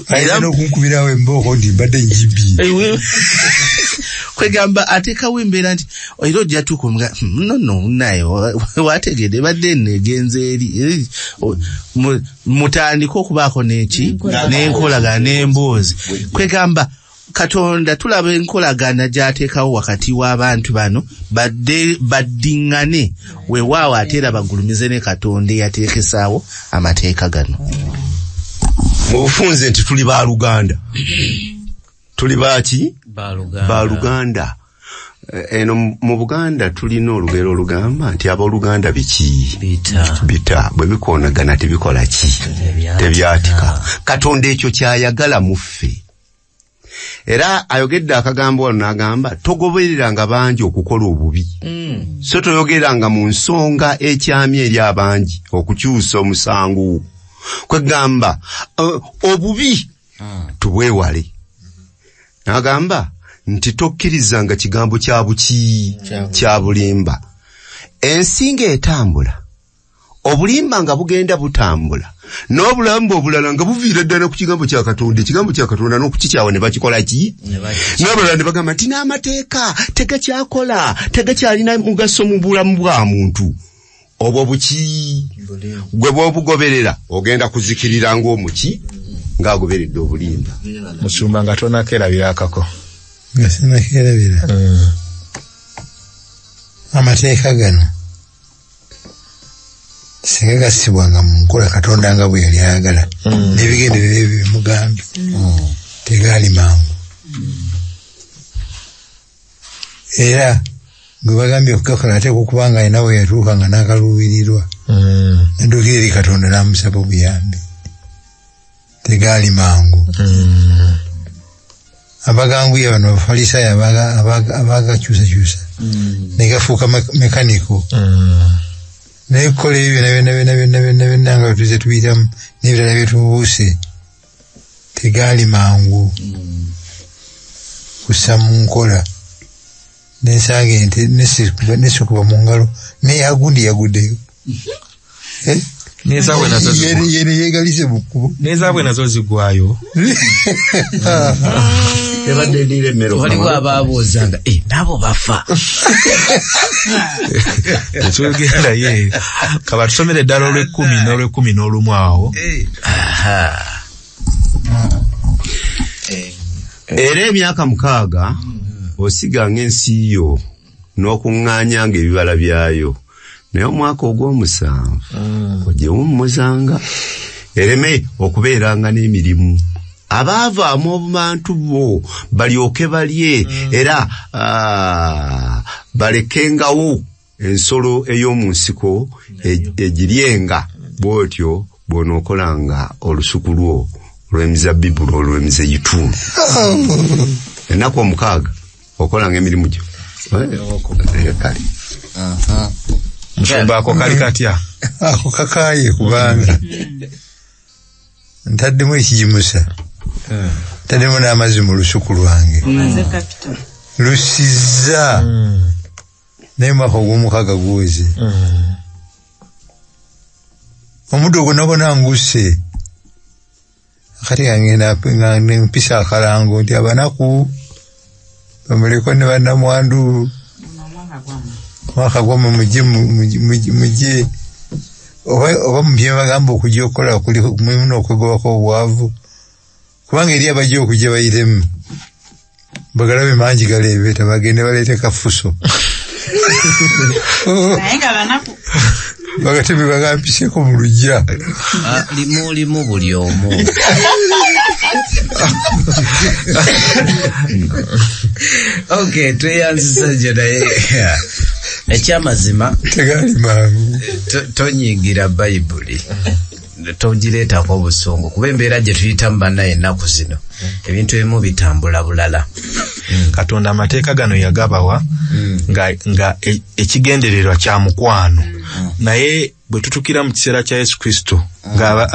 Speaker 1: Era n'okunkubirawo embooko nti mbadde ngibbi.
Speaker 6: Kwegamba ateekawo embeera nti era ojja tuuka omuga no naye wategedde badde nno egenze eri. Mutandike okubaako n'eki n'enkolagana n'emboozi. Kwegamba Katonda tulaba enkolagana gy'ateekawo wakati w'abantu bano baddiŋŋane, weewaawo ate era bagulumize ne Katonda eyateekesaawo amateeka gano.
Speaker 4: Mu bufunze nti tuli baaluganda. Tuli baaki? Baaluganda. Eno mu Buganda tulina olugero olugamba nti abooluganda biki? Bita. Bwe bikoonagana tebikola ki? Tebyatika. Katonda ekyo ky'ayagala mu ffe. Era ayogedde akagambo wano n'agamba togobereranga bangi okukola obubi. So toyogeranga mu nsonga ekyamye eri abangi okukyusa omusango. Kwegamba obubi tubwewale. N'agamba nti tokkirizanga kigambo kya buki kya bulimba. Ensi ng'etambula, obulimba nga bugenda butambula, n'obulamu obulala nga buviira ddala ku kigambo kya Katonda, ekigambo kya Katonda n'okukikyawa ne bakikola ki? N'abalala ne bagamba nti n'amateeka tegakyakola, tegakyalina mugaso mu bulamu bwa muntu. Obwo buki gwe bw'obugoberera ogenda kuzikirira ng'omuki ng'agoberedde obulimba.
Speaker 3: Musumba nga tonakerabira akako.
Speaker 1: Nga sinnakerabira. Amateeka gano singa gassibwanga mu nkola Katonda nga bwe yali ayagala, n'ebigendererwa ebyo bimugambye, tegaali mangu. Era gwe bagambye okugakola ateekwa okuba nga alina we yatuuka nga n'akaluubirirwa, n'adduukira eri Katonda n'amusaba obuyambi. Tegaali mangu. Abaganguya bano Abafalisaayo abagakyusakyusa ne gafuuka mekaniko. Naye kukola ebyo byonna byonna byonna byonna byonna nga bwe tuzze tuyitamu n'ebirala bye tubuuse, tegaali mangu. kussa mu nkola, nensanga ente nesikuba mu ngalo, neyagundi yaguddeyo. Yegalize mu kkubo.
Speaker 3: N'ezaabwe nazo zigwayo.
Speaker 2: Waliwo abaabuuzanga, nabo bafa.
Speaker 3: Tetugenda ye. Kaba tusomere ddala olw'ekumi n'olw'ekumi n'olumu awo.
Speaker 4: Era emyaka 6 osiganga ensi yo n'okuŋŋaanyanga ebibala byayo. Naye omwaka ogw'omusanvu ogyewummuzanga, ereme okubeeranga n'emirimu. Abaavaamu obubantu bo balyoke balye, era balekengawo ensolo ey'omu nsiko egiryenga. Bw'otyo bw'onookolanga olusuku lwo olw'emizabbibu n'olw'emizeyituuni. Ennaku 6 okolanga emirimu gyo. Kale.
Speaker 3: Musumba ako kali katya?
Speaker 1: Ako kakaaye kubanga ntaddemu ekigimusa, ntaddemu n'amazzi mu lusuku lwange, lusizza, naye omwaka ogw'omukaaga guweze. Omuddo gwonna gwonna nguse. Kati nga ngenda mpisa akalango nti abanaku bamuleko ne bannamwandu, mwaka gwammwe mujje oba mubye bagamba okujja okukola kuli mulimu n'okwegobako obwavu, kubanga eri abajja okujja bayitemu bagalabe mangi galeebeeta, bagende baleete kafuso.
Speaker 5: Naye nga banaku
Speaker 1: bagatebe bagampiseeko mu luggya.
Speaker 2: Limu buli omu. Okay, tweyanziza gye naye ekyamazima
Speaker 1: tegali mangu.
Speaker 2: Tonyigira Bayibuli, togireetako obusungu, kuba embeera gye tuyitamu bannaye ennaku zino ebintu ebimu bitambula bulala.
Speaker 3: Katonda amateeka gano yagabawa nga ekigendererwa kya mukwano. Naye bwe tutukira mu kiseera kya Yesu Kristo nga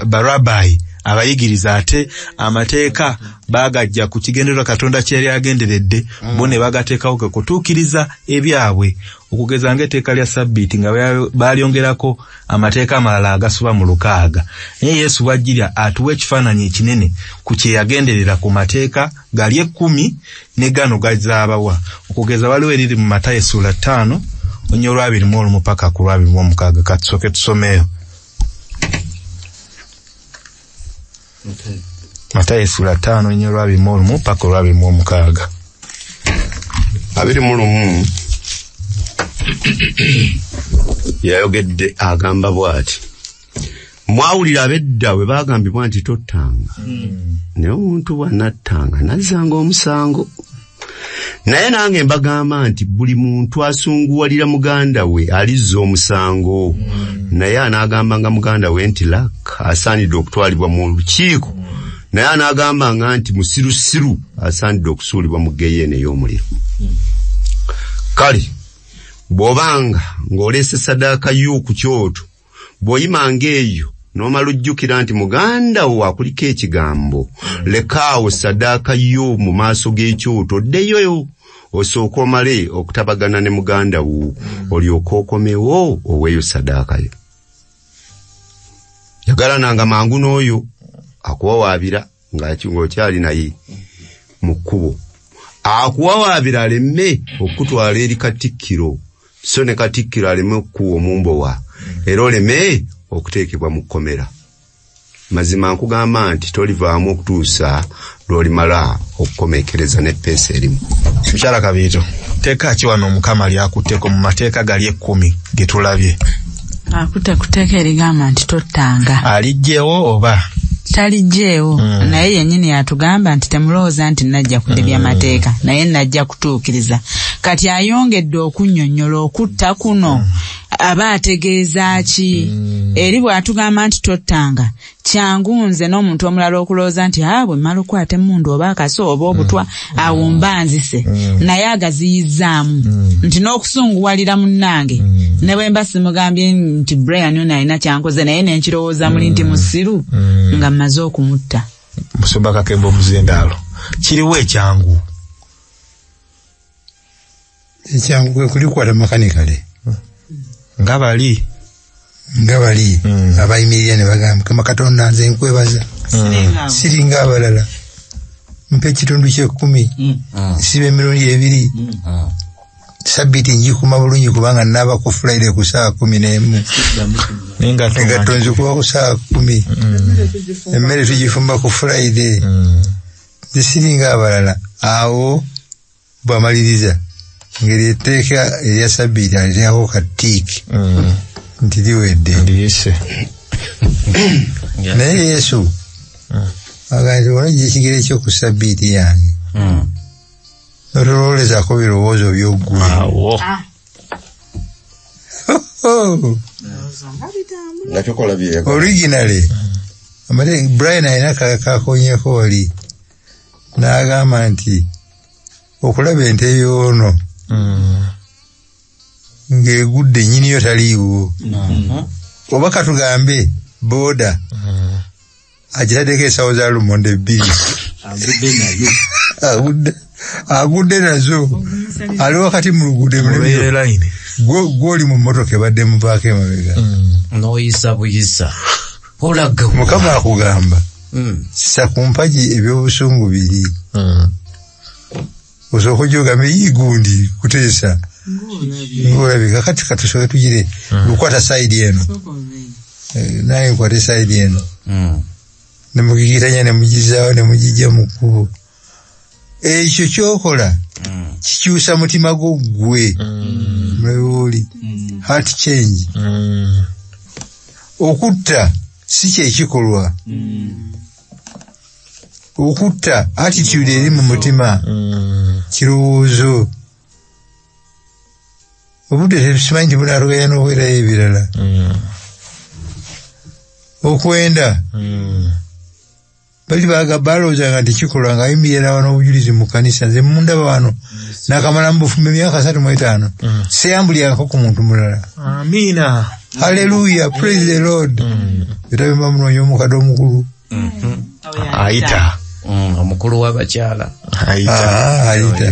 Speaker 3: barabayi abayigiriza ate amateeka bagajja ku kigendererwa Katonda kye yali agenderedde, bo ne bagateekawo kutuukiriza ebyabwe. Okugeza ng'etteeka lya Sabbiiti nga balyongerako amateeka amalala agasoba mu 6. Naye Yesu bw'ajjirya atuwa ekifaananyi ekinene ku kye yagenderera ku mateeka gali 10 ne gano gazaabawa. Okugeza waliwo eriri mu Matayo essula 5 olunyiriri 21 paka ku 26. Katusooke tusomeyo. Matayo essula 5 olunyiriri 21 paka 26.
Speaker 4: 21 yayogedde agamba bw'ati: mwawulira ab'edda bwe baagambibwa nti tottanga, naye omuntu bw'anattanga n'azzanga omusango. Naye nange mbagamba nti buli muntu asunguwalira muganda we alizza omusango. Naye anaagambanga muganda we nti laka asaanidde okutwalibwa mu lukiiko, naye anaagambanga nti musirusiru asaanidde okusuulibwa mu ggeyeena ey'omuliro. Kale bw'obanga ng'oleese ssaddaaka yo ku kyoto, bw'oyimanga eyo n'omala ojjukira nti muganda wo akuliko ekigambo, lekaawo ssaddaaka yo mu maaso g'ekyoto, oddeyo osooke omale okutabagana ne muganda wo, olyoke okomewo oweeyo ssaddaaka yo. Yagalananga mangu n'oyo akuwawaabira ng'okyali naye mu kkubo, akuwawaabira aleme okukutwala eri katikkiro, so ne katikkiro aleme okukuwa omumbowa, era oleme okuteekebwa mu kkomera. Mazima nkugamba nti tolivaamu okutuusa lw'olimala okukomekereza n'eppeesa erimu.
Speaker 3: Mukyala Kabiito, tteeka ki wano Omukama lyakutteko mu mateeka gali 10 ge tulabye?
Speaker 5: Akutte ku tteeka erigamba nti tottanga.
Speaker 3: Aliggyewo oba?
Speaker 5: Taligyewo, naye yennyini yatugamba nti temulowooza nti najja kudibya mateeka, naye najja kutuukiriza. Kati ayongedde okunnyonnyola okutta kuno aba ategeeza ki? Eri bw'atugamba nti tottanga, kyangu nze n'omuntu omulala okulowooza nti bwe mmala okukwata emmundu oba akaso oba obutwa awo mba nzise, naye agaziyizzaamu nti n'okusunguwalira munnange ne bwe mba simugambye nti Brian ono alina kyankoze, naye ne nkirowooza muli nti musiru nga mmaze okumutta.
Speaker 3: Musumba Kakembo omuzindaalo, kiriwo ekyangu
Speaker 1: Ekyangu kwe kulikwata makanikale
Speaker 3: nga bali
Speaker 1: abayimirira ne bagamba, Mukama Katonda nze nkwebaza, siringa abalala, mpa ekitundu ky'ekkumi, siba emirundi 2, sabbiiti ngikuuma bulungi kubanga naaba ku Friday ku ssaawa 11, engatto nzikuba ku ssaawa 10, emmere tugifumba ku Friday, nze siringa abalala. Awo bw'amaliriza ngeri etteeka erya sabbiiti aliteekako katiiki nti liwedde. Naye Yesu agamba nti olwajja ekigere kyo ku sabbiiti yange, n'otolowoolezaako birowoozo by'oggwe. Originally Brian alina kakonyeko wali n'agamba nti okulaba ente y'ono ng'egudde nnyiniyo taliiwo, oba katugambe booda agitaddeko ensawo za lumonde 2, agudde nazo, ali wakati mu luguudo gw'oli mu mmotoka ebadde muvaako emabega,
Speaker 2: n'oyisa buyisa.
Speaker 1: Mukama akugamba ssa ku mpagi ebyobusungu biri, osooka ojja ogambe yii gundi kuteesa ng'olabika, kati katusooke tugire lukwata sayidi eno, naye nkwate sayidi eno, ne mugigitanya ne mugizaawo ne mugijja mu kkubo. Ekyo ky'okola kikyusa mutima gwo ggwe, mulabe oli heart change. Okutta si kye kikolwa, okutta attitude eri mu mutima, kirowoozo. Obudde tetusimanyi nti bunaatuganya n'okwerayo ebirala. Okwenda bali balowoozanga nti kikolwa nga ayimirira wano obujulizi mu kkanisa, nze mundaba wano nakamala mu bufumbo emyaka 35, seyambulyangako ku muntu mulala.
Speaker 3: Amiina,
Speaker 1: haleluya, praise the Lord. Etabimba munoonya omukadde omukulu
Speaker 3: ayita
Speaker 2: omukulu w'abakyala
Speaker 1: ayita.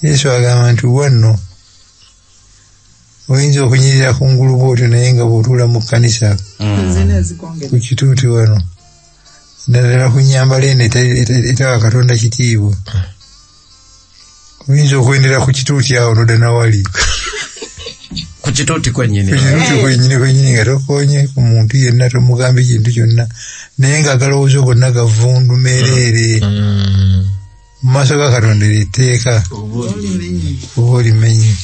Speaker 1: Yesu agamba nti wanno oyinza okunyirira ku ngulu bw'otyo, naye nga bw'otuula mu kkanisa ku kituuti wano, naddala ku nnyambala eno etawa Katonda kitiibwa, oyinza okwendera ku kituuti awo nodda nawali
Speaker 2: ku kituuti kwennyini,
Speaker 1: kwennyini nga tokonye ku muntu yenna, tomugambye kintu kyonna, naye nga agalowoozo gonna gavundu meereere. Mu maaso ga Katonda etteeka oba olimenye.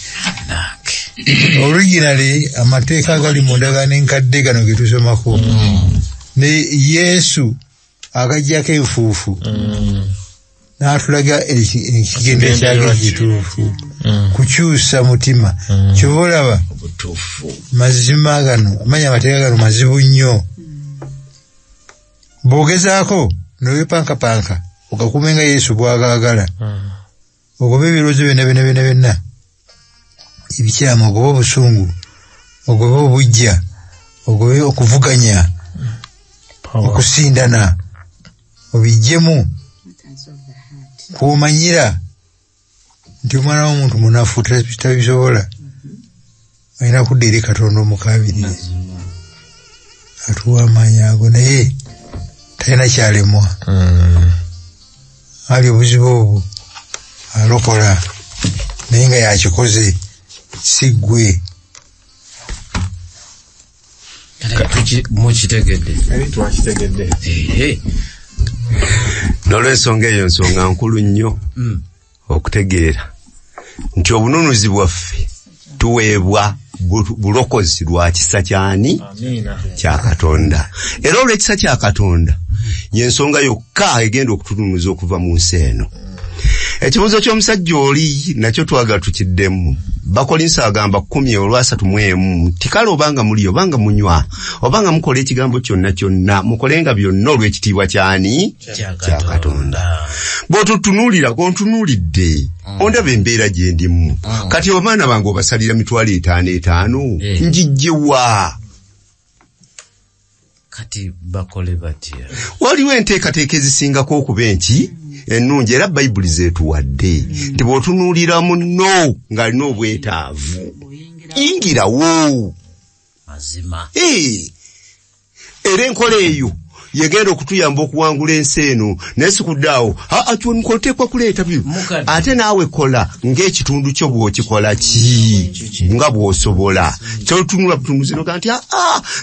Speaker 1: Originally amateeka agali mu ndagaano enkadde gano ge tusomako, ne Yesu agaggyako enfuufu n'atulaga ekigendo ekyali ekituufu, kukyusa mutima. Kyova olaba mazima gano, amanya amateeka gano mazibu nnyo. Bw'ogezaako n'owepankapanka ogakume nga Yesu bw'agaagala, ogobe ebirowoozo byonna byonna byonna byonna ebikyamu, ogobe obusungu, ogobe obuggya, ogobe okuvuganya, okusindana, obiggyemu kw'omanyira nti omwana w'omuntu munafu tabisobola, alina kudda eri Katonda omukaabirire atuwa amaanyi ago, naye talina kyalemwa. Ali obuzibu obwo alokola, naye nga yakikoze si ggwe.
Speaker 2: Mukitegedde?
Speaker 3: Twakitegedde.
Speaker 4: N'olwensonga eyo nsonga nkulu nnyo okutegeera nti obununuzi bwaffe tuweebwa bulokozi lwa kisa kyani? Kya Katonda. Era olw'ekisa kya Katonda y'ensonga yokka egenda okutununuza okuva mu nsi eno. Ekibuuzo ky'omusajja oli nakyo twagala tukiddemu. Bakolinso agamba 10:31 nti kale obanga mulya, obanga munywa, obanga mukola ekigambo kyonna kyonna, mukolenga byonna olw'ekitiibwa kyani? Kya Katonda. Bw'otutunuulira, gw'ontunuulidde, ondaba embeera gye ndimu. Kati abaana bange obasalira 5,500 njijje wa?
Speaker 2: Kati bakole batya?
Speaker 4: Waliwo enteekateeka ezisingako okuba enki Ennungi era Bayibuli zeetuwadde nti bw'otunuulira munno ng'alina obwetaavu yingirawo.
Speaker 2: Mazima.
Speaker 4: Era enkola eyo yegenda okutuyamba okuwangula ensi eno, naye sikuddaawo oteekwa kuleeta byo, ate naawe kola ng'ekitundu kyo bw'okikola ki nga bw'osobola. Kyotunula butunuzi noga nti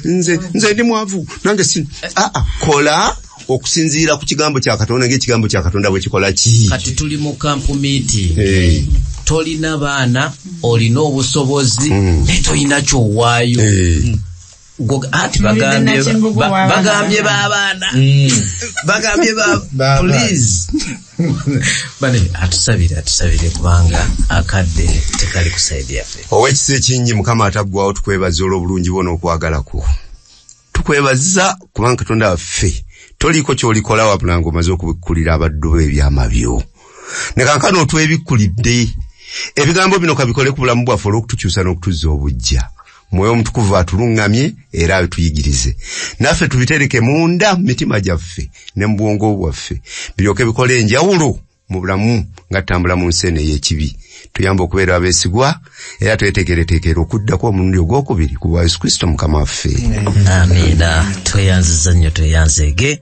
Speaker 4: nze ndi mwavu nange si kola okusinziira ku kigambo kya Katonda ng'ekigambo kya Katonda bwe kikola ki.
Speaker 2: Kati tuli mu camp meeting, tolina baana, olina obusobozi naye tolina ky'owaayo. Ati bagambye b'abaana, bagambye ba please bane atusabire kubanga akadde tekali ku side yaffe.
Speaker 4: Ow'ekisa ekingi Mukama ataggwawo, tukwebaza olw'obulungi bwo n'okwagala kwo. Tukwebaza kubanga Katonda waffe toliiko ky'olikola wabula ng'omaze okubikkulira abaddu bo ebyama byo. Ne kankano otwebikkulidde ebigambo bino kabikole ku bulamu bwaffe olw'okutukyusa n'okutuzza obuggya. Mwoyo Omutukuvu atuluŋŋamye era atuyigirize, naffe tubitereke munda mu mitima gyaffe ne mu bwongo bwaffe, biryoke bikole enjawulo mu bulamu nga tutambula mu nsi eno ey'ekibi. Tuyambe okubeera abeesigwa era tweteekereteekere okuddako omulundi ogwokubiri ku bwa Yesu Kristo Mukama waffe.
Speaker 2: Amiina. Tweyanziza nnyo, tweyanzeege.